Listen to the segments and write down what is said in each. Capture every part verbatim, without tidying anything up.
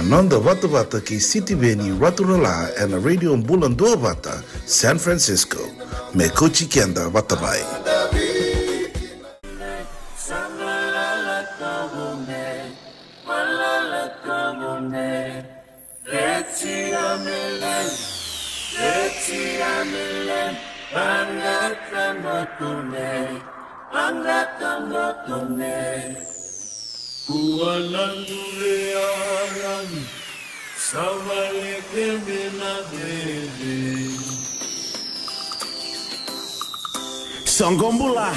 Noda vatavata kei Sitiveni Raturala ena Radio Bula Duavata, San Francisco. Me kauti keda vata mai. Soqo bula.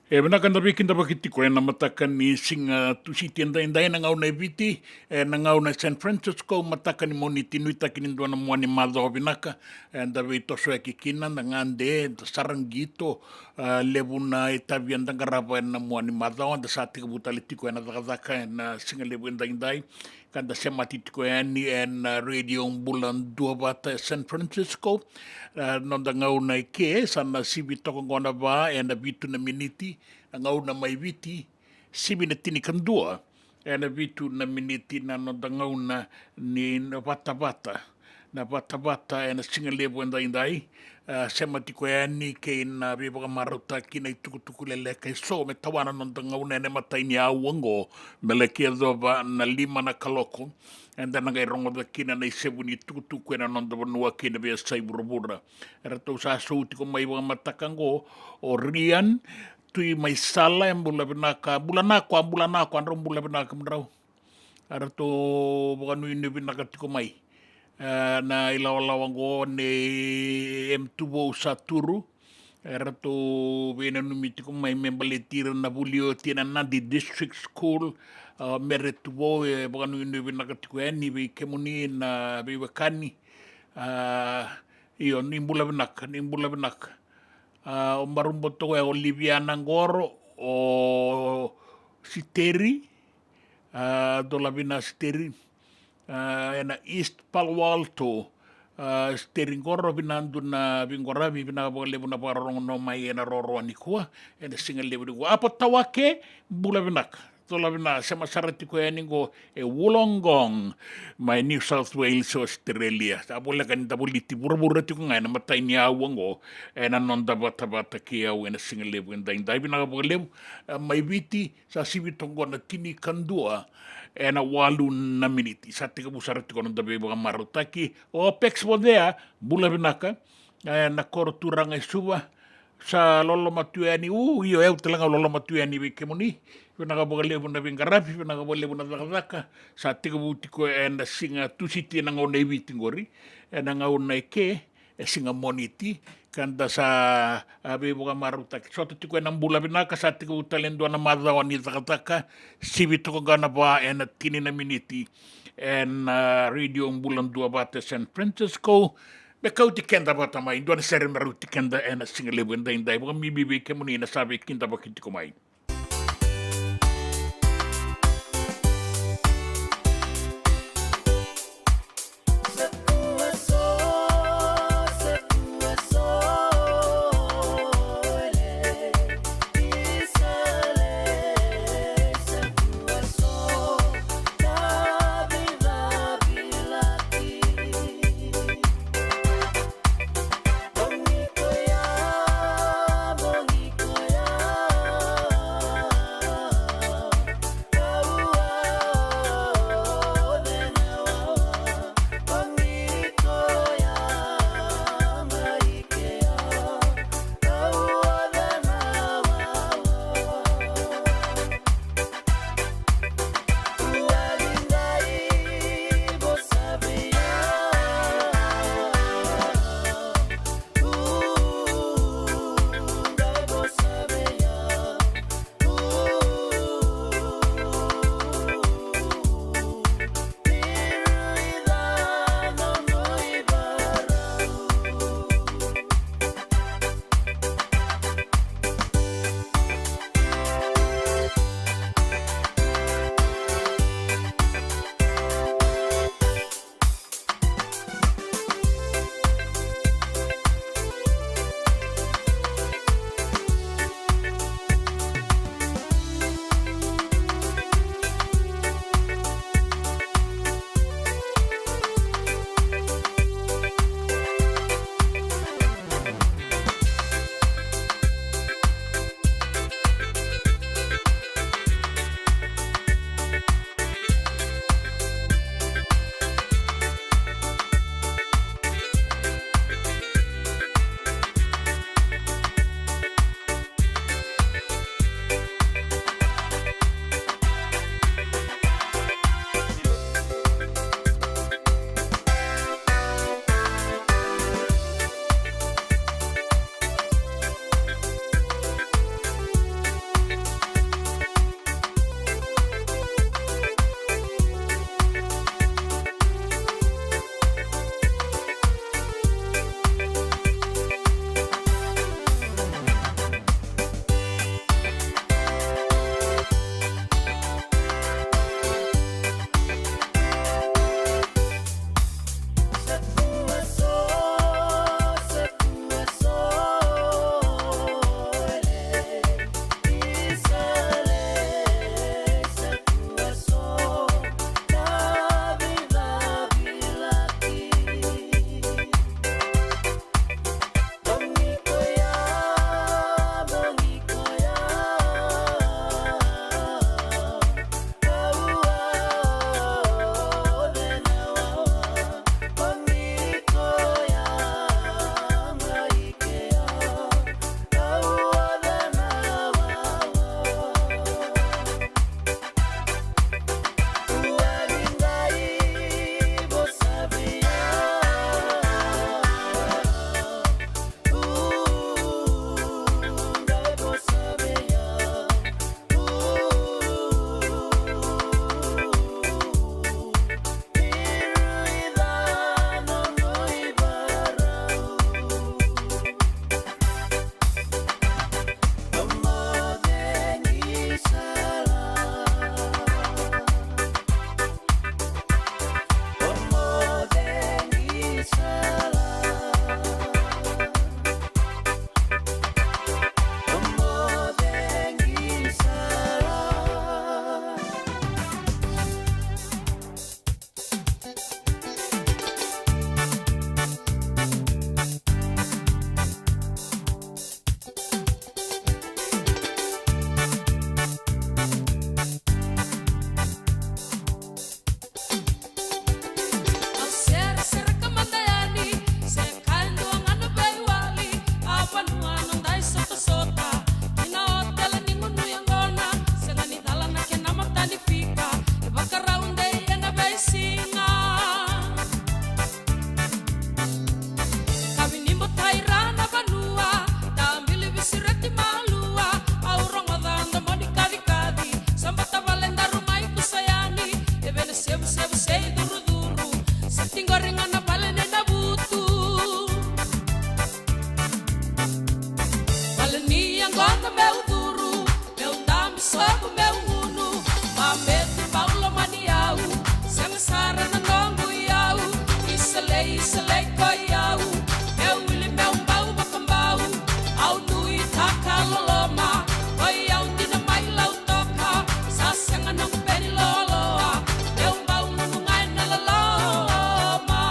E vinaka, da veikidavaki tiko ena mataka ni siga Tusiti edaidai, na gauna e Viti, ena gauna e San Francisco, mataka ni Moniti, nuitaki ni dua na mua ni macawa vinaka. Eda veitosoyaki kina, da gade, da sara qito, a, levu na itavi eda qarava ena mua ni macawa, da sa tekivu tale tiko ena cakacaka ena siga levu edaidai. Ka da semati tiko yani ena, a, Radio Bula Duavata e San Francisco. A, noda gauna e ke, sa na sivi toka qo na va ena vitu na miniti, na gauna mai Viti, sivi na tinikadua ena vitu na miniti na noda gauna ni na vatavata. Na vatavata ena siga levu edaidai, a, sema tiko yani kei na veivakamarautaki na itukutuku leleka eso me tawana noda gauna ena imatai ni aua oqo, me laki yacova na lima na kaloko. Eda na qai rogoca kina na isevu ni tukutuku ena noda vanua kei na veiyasai vuravura. Eratou sa sou tiko mai vakamataka oqo o Rian, Tui Maisala, e bula vinaka, bula nako, a bula nako, a drau bula vinaka kemudrau. Eratou vakanuinui vinaka tiko mai. E, na ilawalawa oqo nei M Tuvou Saturu. Eratou veinanumi tiko mai me baleti ira na vuli oti ena Nadi District School. A, Mere Tuvou e vakanuinui vinaka tiko yani vei kemuni na veiwekani. A, io, ni bula vinaka, ni bula vinaka. A, o Marubo toka e Oliviana qoro, o Siteri, a, Dolavina Siteri, a, ena East Palo Alto, a, Siteri qoro, vinadu na veiqaravi, vinaka vakalevu na vakarorogo mai ena roroa nikua, ena siga levu nikua. Apo Tawake, bula vinaka. Dolavina, sema sara tiko yani qo e Wollongong, mai New South Wales, Australia. Sa voleka ni da voliti vuravura tiko ga ena imatai ni aua oqo, ena noda vatavata kei au ena siga levu edaidai, vinaka vakalevu. E, mai Viti, sa sivi toka qo na tinikadua ena walu na miniti. Sa tekivu sara tiko noda veivakamarautaki. O Apex Vodea, bula vinaka. E, na koro turaga e Suva, sa loloma tu yani, u, io, e au tale ga au loloma tu yani vei kemuni. Vinaka vakalevu na veiqaravi, vinaka vakalevu na cakacaka. Sa tekivu tiko ena siga Tusiti ena gauna e Viti qori. Ena gauna e ke, e siga Moniti. Ka da sa, a, veivakamarautaki. Sota tiko ena bula vinaka, sa tekivu tale e dua na macawa ni cakacaka. Sivi toka ga na va ena tini na miniti. Ena, a, Radio Bula Duavata San Francisco. Me kauti keda vata mai, dua na sere me rauti keda ena siga levu edaidai. Vakabibi vei kemuni na sa veikidavaki tiko mai. Qori ga na vale ni Navutu. Vale ni yaqona meu curu, meu dabe sobu meu gunu. Vabeti bau lomani au, sega sara na noqu iyau. Iselei, iselei ko i au, meu wili meu bau vakabau. Au nuitaka loloma, ko i au dina mai Lautoka. Sa sega noqu peni loloa, meu bau gunu ga ena loloma.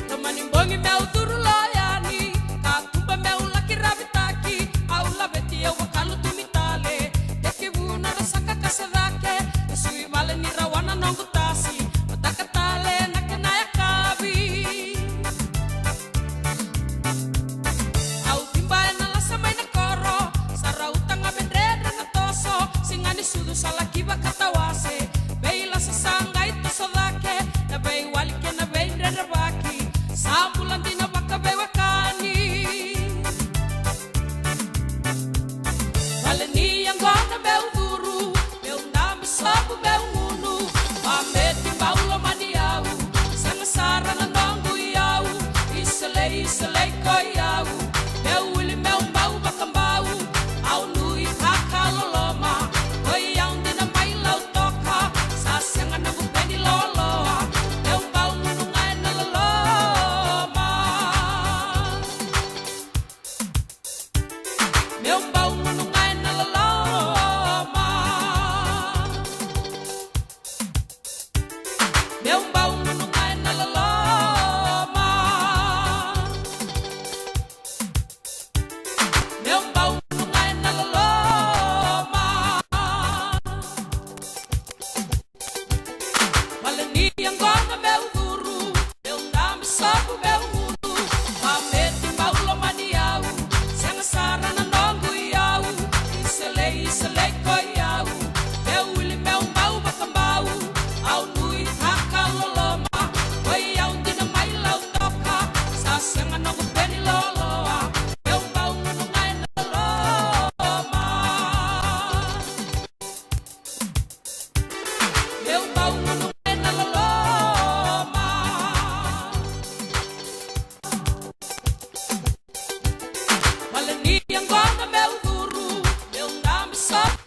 Loma ni bogi meu curu lo yani, katuba meu laki ravitaki. Au laveti au vakalutumi tale, tekivu na rasaka kase cake. E sui vale ni rawa na noqu tasi, mataka tale na kena yakavi. Au tiba ena lasa mai na koro, sa rauta ga me dredre na toso. Siga ni sucu sa laki vakatawase, veilasa sa qai toso cake. Na veiwali kei na veidredrevaki, sa bula dina vakaveiwekani. Vale ni yaqona meu curu, meu dabe sobu meu gunu. Vabeti bau lomani au, sega sara na noqu iyau. Iselei, iselei ko i au, meu wili meu bau vakabau. Au nuitaka loloma, ko i au dina mai Lautoka. Sa sega noqu peni loloa, meu bau gunu ga ena loloma. Meu bau gunu ga ena loloma. Meu bau gunu ga ena loloma. Meu bau gunu ga ena loloma. Vale ni yaqona meu curu, meu dabe sobu meu gunu. Vabeti bau lomani au, sega sara na noqu iyau. Iselei, iselei ko i au, meu wili meu bau vakabau. Au nuitaka loloma, ko i au dina mai Lautoka. Sa sega noqu peni loloa, meu bau gunu ga ena loloma. Meu bau gunu ga ena loloma. Vale ni yaqona meu curu, meu dabe sobu.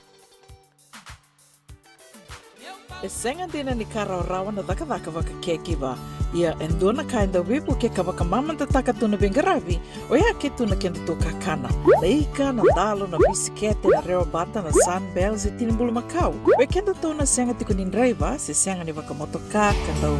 E sega dina ni ka rawarawa na cakacaka vaka caregiver. Ia e dua na ka e dau veivuke ka vakamamadataka tu na veiqaravi, oya ke tu na kedatou kakana. Na ika, na dalo, na bisikete, na rewa bata, na Sunbell se tini bulumakau. Vei kedatou na sega tiko ni draiva se sega ni vakamotoka ka dau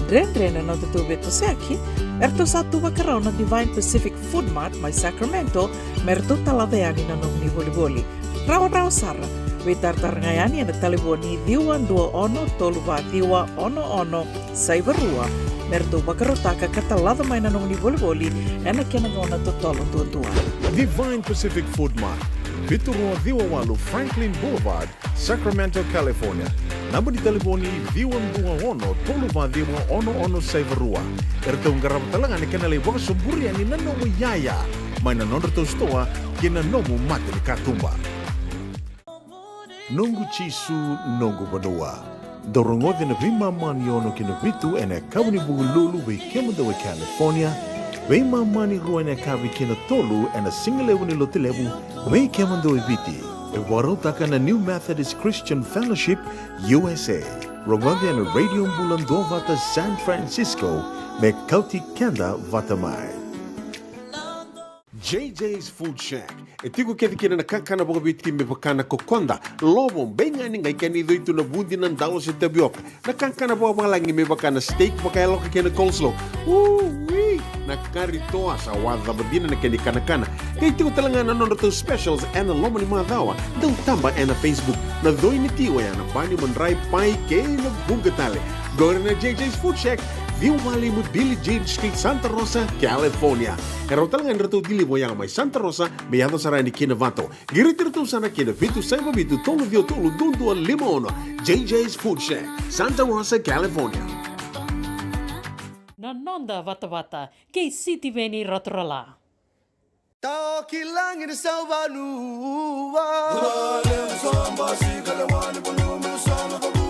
dredre na nodatou veitosoyaki, eratou sa tu vakarau na Divine Pacific Food Mart mai Sacramento me ratou talaca yani na nomuni volivoli. Rawarawa sara, veitaratara ga yani ena talevoni ciwa dua ono tolu va ciwa ono ono saiva rua me ratou vakarautaka ka talaca mai na nomuni volivoli ena kena gauna totolo duadua. Divine Pacific Food Mart, vitu rua ciwa walu Franklin Boulevard, Sacramento, California. Naba ni talevoni ciwa dua ono tolu va ciwa ono ono saiva rua. Eratou qarava tale ga na kena lai vakasoburi yani na nomu iyaya mai na nodratou sitoa ki na nomu mata ni katuba. Noqu Jisu, noqu vanua. Dou rogoca na veimama ni ono ki na vitu ena yakavi ni Vukelulu vei kemudou e California, veimama ni rua ena yakavi ki na tolu ena sigalevu ni Lotulevu vei kemudou e Viti. E vakarautaka na New Methodist Christian Fellowship U S A. Rogoca ena Radio Bula Duavata San Francisco me kauti keda vata mai. J J's Food Shack. E tiko kece kina na kakana vakaviti me vaka na kokoda, lovo, beigani, qai kena icoi tu na vudi, na dalo se tavioka. Na kakana vakavalagi me vaka na steak vakayaloka kei na coleslaw. Ui! Na kari toa sa wacava dina na kena ikanakana. Qai tiko tale ga na nodratou specials ena loma ni macawa. Dau taba ena Facebook. Na coi ni ti oya na bani, madrai, pai kei na vuqa tale. Qori na J J's Food Shack, ciwa walu lima Billie Jean Street, Santa Rosa, California. E rawa tale ga ni ratou deliver oya mai Santa Rosa me yaco sara yani ki Novato. Qiriti iratou sara ki na vitu saiva vitu tolu ciwa tolu dua dua lima ono. J J's Food Shack, Santa Rosa, California. Na noda vatavata kei Sitiveni Raturala. Tao ki lagi ni sauvanua. Rale mu samba si kale wani bolu mu samba babu.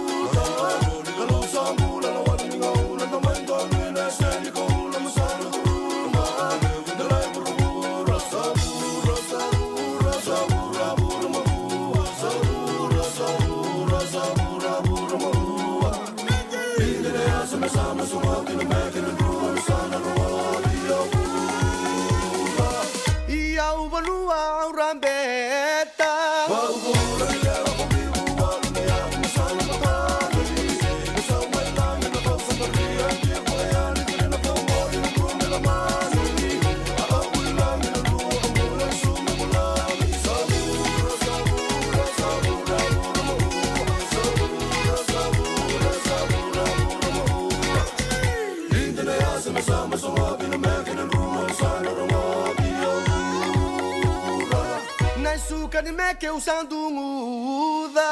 Ia au vanua au rabeta. Na isuka ni meke u sa duguca.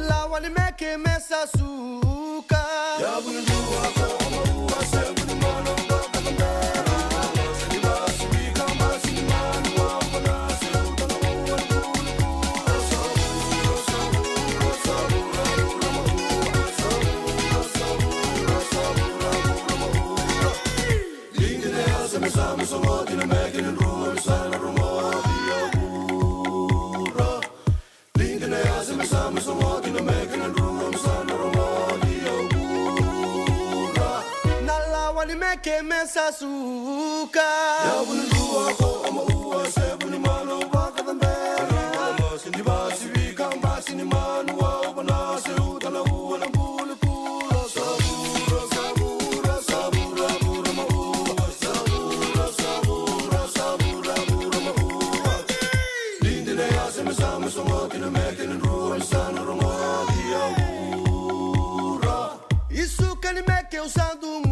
Lawa ni meke me sa suka. Na lawa ni meke me sa suka. Isuka ni meke u sa duguca.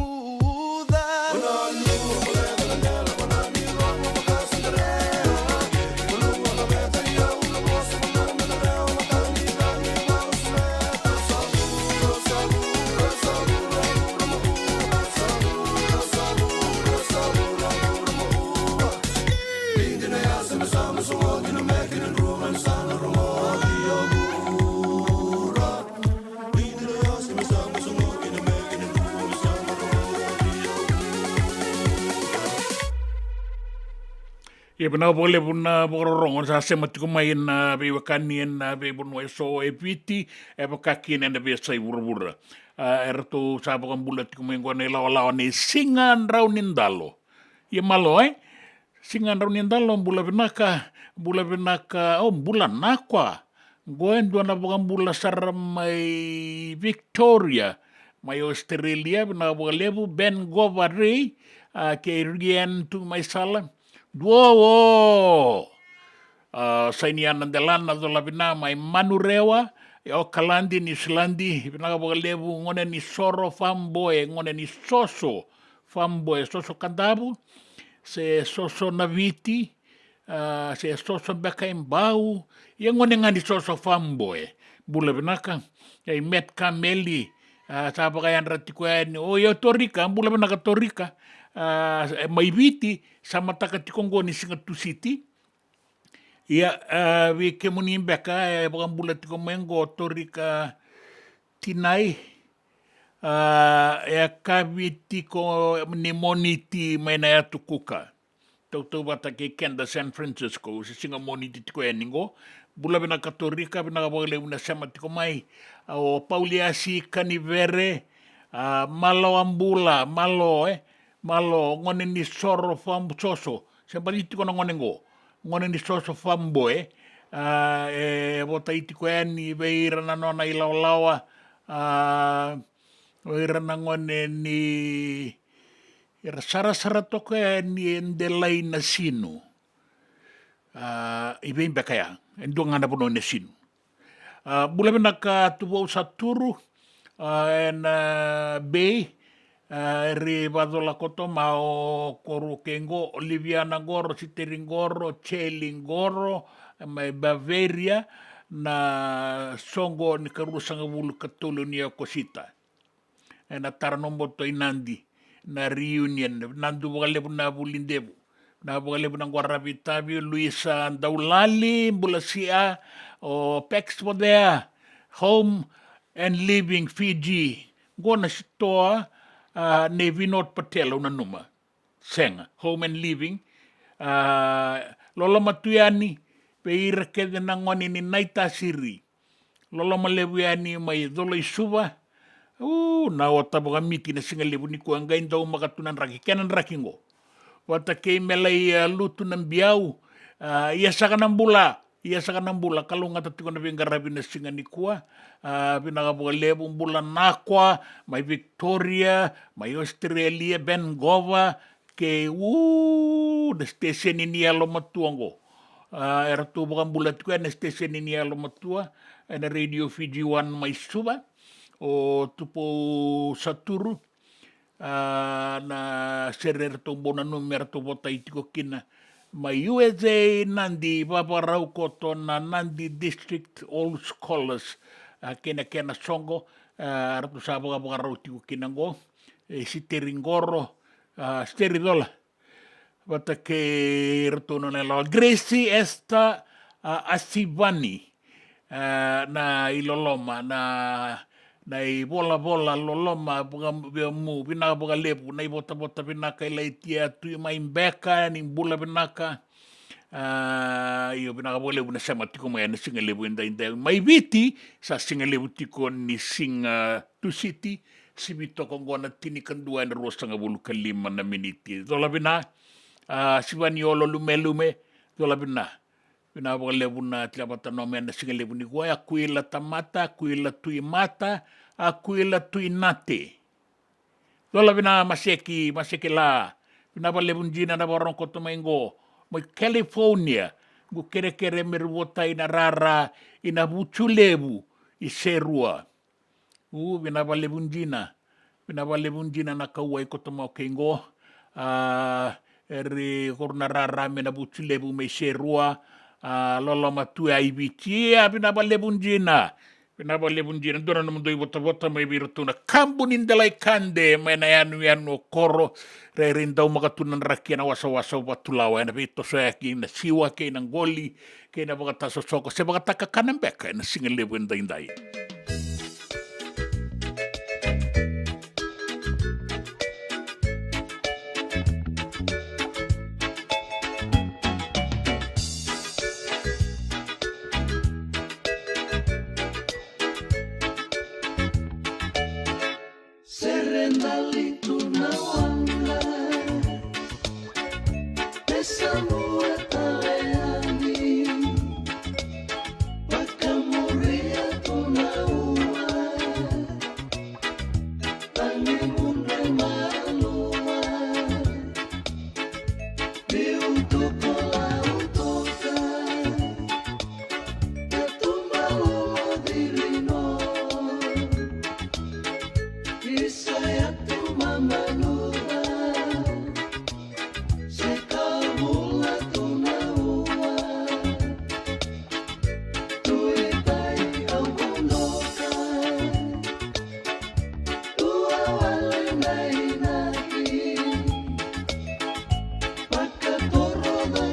Ia vinaka vakalevu na vakarorogo sa sema tiko mai ena veiwekani ena veivanua eso e Viti, e vaka kina ena veiyasai vuravura. A, eratou sa vakabula tiko mai qo na ilawalawa ni Siga Drau ni Dalo. Ia malo, e? Siga Drau ni Dalo, bula vinaka, bula vinaka, o, bula nakwa. Qo e dua na vakabula sara mai Victoria, mai Australia, vinaka vakalevu, Ben Govarei, a, kei Rian tu mai sala. Duo, o. A, Sainiana Delana Colavina mai Manurewa, e Okaladi, Niusiladi, vinaka vakalevu, gone ni Soro Faboe, gone ni Soso Faboe, Soso Kadavu, se Soso Naviti, a, se Soso beka e Bau, ia gone ga ni Soso Faboe, bula vinaka, ia i Met Kameli, a, sa vakayadra tiko yani, o, io Torika, bula vinaka Torika, a, mai Viti, sa mataka tiko qo ni Siga Tusiti, ia, a, vei kemuni beka, e vakabula tiko mai qo Torika Tinai, a, e yakavi tiko ni Moniti mai na yatu Kuka. Tautauvata kei keda San Francisco, se Siga Moniti tiko yani qo. Bula vinaka Torika, vinaka vakalevu na sema tiko mai. A, o Pauliasi Kanivere, a, malo a bula, malo, e, malo, gone ni Soro Fam-, Soso. Se bali tiko na gone qo. Gone ni Soso Faboe, a, e votai tiko yani vei ira na nona ilawalawa, a, vei ira na gone ni, era sarasara toka yani e Delai Nasinu. A, i vei beka ya, e dua ga na vanua Nasinu. A, bula vinaka Tuvou Saturu, a, ena Bay, a, eri vacola koto ma o koru kei qo, Oliviana Qoro, Siteri Qoro, Cheli Qoro, mai Bavaria, na soqo ni karuasagavulu ka tolu ni Okosita. Ena Tara Noboto i Nadi, na reunion, Nadu vakalevu na Vulidevu. Vinaka vakalevu na qwaravi tavi, Luisa Daulali, bula sia, o Pax for there, Home and Living Fiji. Qo na sitoa, a, nei Vinod Patel, au nanuma. Sega, Home and Living. A, loloma tu yani vei ira kece na gone ni Naitasiri. Loloma levu yani mai Colo-i-Suva. U, na ota vakamiti na siga levu nikua, qai daumaka tu na draki, kena draki qo. Vata kei Melai, a, Lutu na Biau. A, ia saka na bula, ia saka na bula, kalougata tiko na veiqaravi na siga nikua. A, vinaka vakalevu, bula Nakwa, mai Victoria, mai Australia, Vancouver, kei, u, na siteseni ni yalomatua qo. A, eratou vakabula tiko ena siteseni ni yalomatua, ena Radio Fiji One mai Suva, o Tupou Saturu. A, na sere eratou bau nanumi eratou votai tiko kina mai U S A, Nadi, vavarau koto na Nadi District Old Scholars, a, kei na kena soqo, a, eratou sa vakavakarau tiko kina qo, e Siteri Qoro, a, Siteri Cola. Vata kei ratou na nona yalewa Gracie Esther, a, Asivani, a, na iloloma, na, na ivolavola loloma, vaka, via mu, vinaka vakalevu, na ivotavota vinaka i Laitia, Tui mai Beka, ni bula vinaka. A, io, vinaka vakalevu na sema tiko mai ena siga levu edaidai. Mai Viti, sa siga levu tiko ni siga Tusiti, sivi toka qo na tinikadua ena ruasagavulu ka lima na miniti. Cola vina, a, Sivani Olo Lumelume, cola vina. Vina vakalevu na tilavata nome ena siga levu nikua, Akuila Tamata, Akuila Tuimata, Akuila Tuinate. Cola vina Maseki, Maseki La. Vina vakalevu dina na vakarorogo koto mai qo, mai California. Qu kerekere me ru votai na rara i Navutulevu i Serua. U, vina vakalevu dina. Vina vakalevu dina na kauwai koto mai o kei qo. A, eri koru na rara me Navutulevu mai Serua. A, loloma tu ya i Viti. A, vina vakalevu dina. Vina vakalevu dina. Dua na nomudou ivotavota mai vei iratou na kabu ni Delaikade mai na yanuyanu o Koro. Rairai daumaka tu na draki ena wasawasa o Vatulawa, ena veitosoyaki na siwa kei na qoli kei na vakatasosoko se vakatakakana beka ena siga levu edaidai. Serendali tu na waqa, e samua tale yani, vakamuria tu na ua, tagi mudre malua, biu tu ko lau toka, katuba lomo ciri no. Isa ya tu mamanuca, se ka bula tu na ua, tu i tai au mudoka, tu a wale na inaki, vakatoroca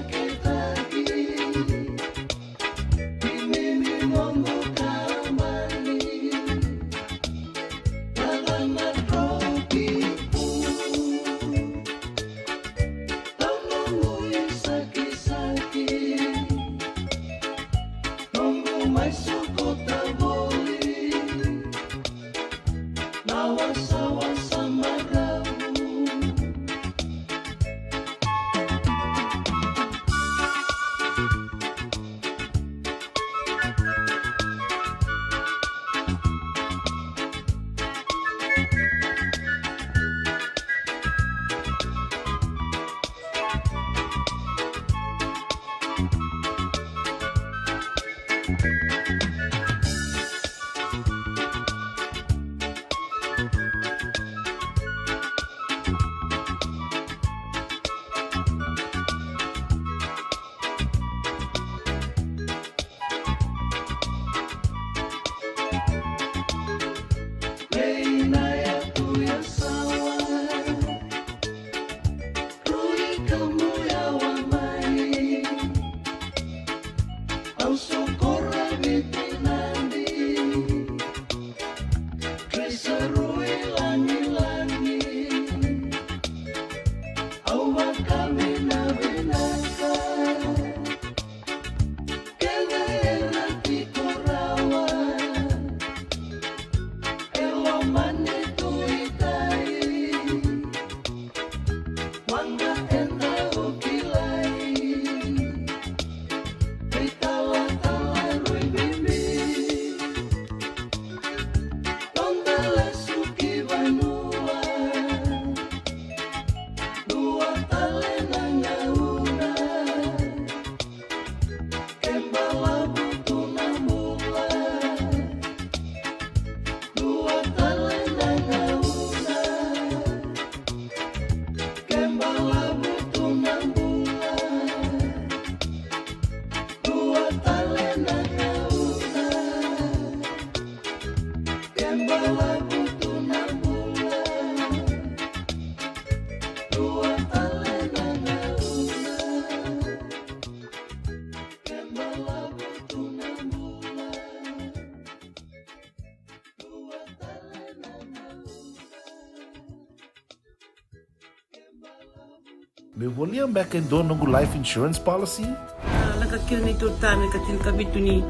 Meu volia beka e dua noqu life insurance policy? A, lako kina na neitou ta na ka tinikavitu ni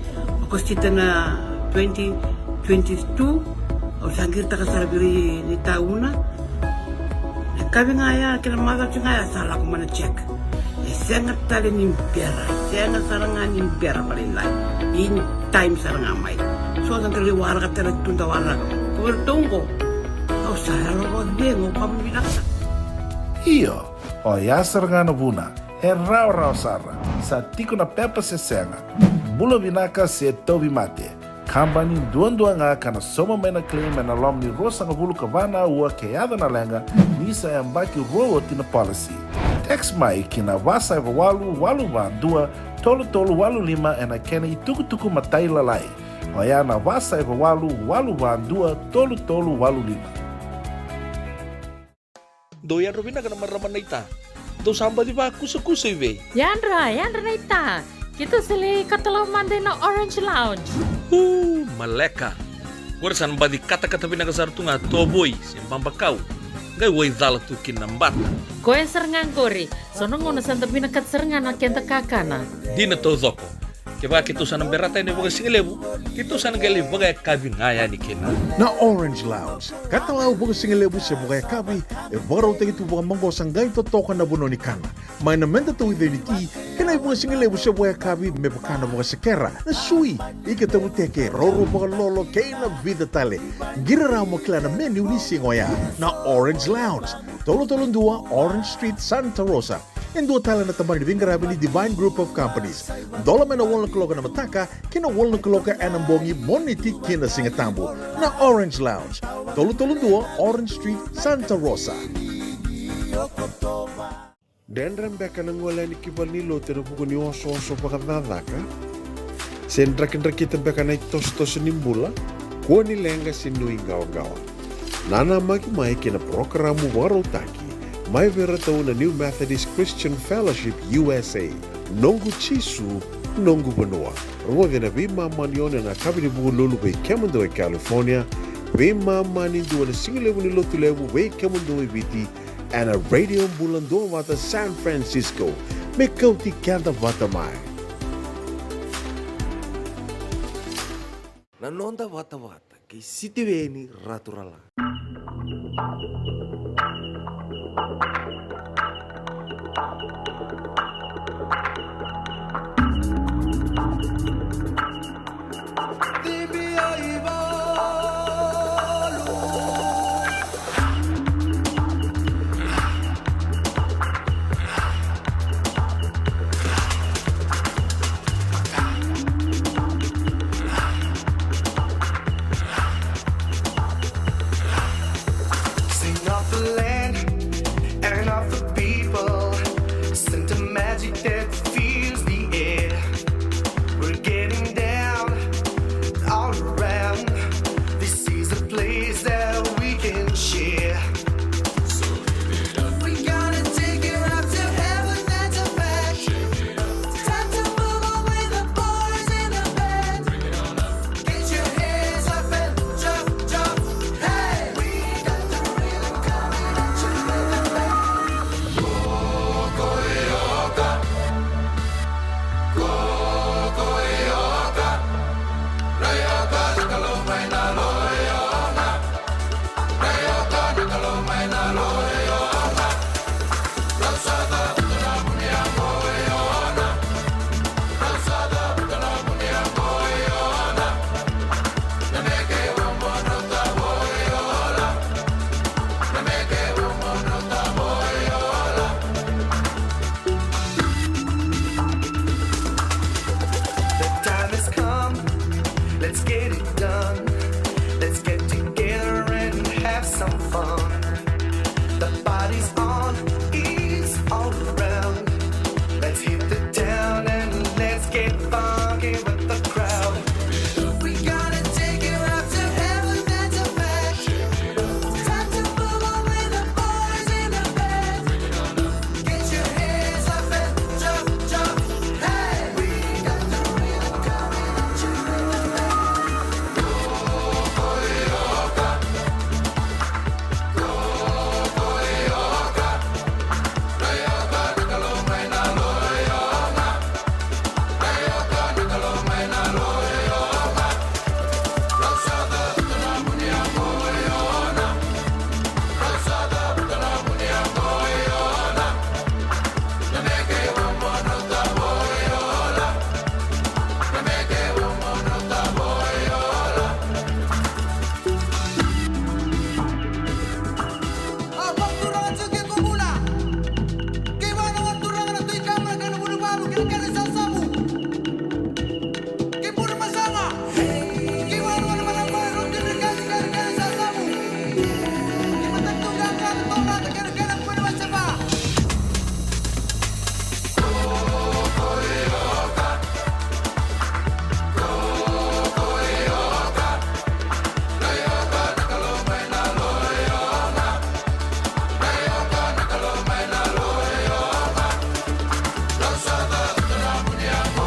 Okosita na twenty twenty-two. Au sa qiritaka sara vei ira na tauna. Na kavi ga ya kei na macawa ga ya sa lako mai na check. E sega tale ni bera, sega sara ga ni bera vakalailai. In time sara ga mai. So sa qai waraka tale tu da waraka. Ko vei ratou qo. Au sa yalo vakacegu, au vakavinavinaka. Io, oya sara ga na vuna. E rawarawa sara. Sa tiko na pepa se sega. Bula vinaka se tauvimate. Kabani duadua ga ka na sauma mai na claim ena loma ni ruasagavulu ka va na aua ke yaco na leqa ni sa yabaki rua oti na policy. Text mai ki na va saiva walu walu va dua tolu tolu walu lima ena kena itukutuku matailalai. Oya na va saiva walu walu va dua tolu tolu walu lima. Dou yadra vinaka na marama naita. Dou sa baci vakusakusa i vei? Yadra, yadra naita. Keitou sa lai katalau mada ina Orange Lounge. Uu, maleka. Qori sa na baci katakata vinaka sara tu ga tovoi se babakau. Qai wai cala tu kina na bata. Koya sara ga qori. So na gauna sa da vinakata sara ga na keda kakana. Dina taucoko. Kevaka keitou sa na berata yani vakasigalevu, keitou sa na qai lai vakayakavi ga yani kina. Na Orange Lounge, katalau vakasigalevu se vakayakavi, e vakarautaki tu vakamaqosa qai totoka na vanua ni kana. Mai na meda tauica ni ti, kei na ivakasigalevu se vakayakavi me vaka na vakasekera, na sui, ika tavuteke, raurau vakalolo, kei na vica tale. Qiri rawa mo kila na menu ni siga oya. Na Orange Lounge, tolu tolu dua Orange Street, Santa Rosa. E dua tale na tabana ni veiqaravi ni Divine Group of Companies. Dola mai na walu na kaloko ena mataka ki na walu na kaloko ena bogi, Moniti ki na Sigatabu. Na Orange Lounge, tolu tolu dua Orange Street, Santa Rosa. Dredre beka na gole yani ki valenilotu ena vuku ni osooso vakacakacaka? Se drakidrakita beka na itosotoso ni bula? Kua ni leqa se nuiqawaqawa. Nanamaki mai ki na parokaramu vakarautaki mai vei iratou na New Methodist Christian Fellowship U S A. Noqu Jisu, noqu vanua. Rogoci ena veimama ni ono ena yakavi ni Vukelulu vei kemudou e California, veimama ni dua ena sigalevu ni Lotulevu vei kemudou e Viti, ena Radio Bula Duavata San Francisco, me kauti keda vata mai. Na noda vatavata kei Sitiveni Raturala.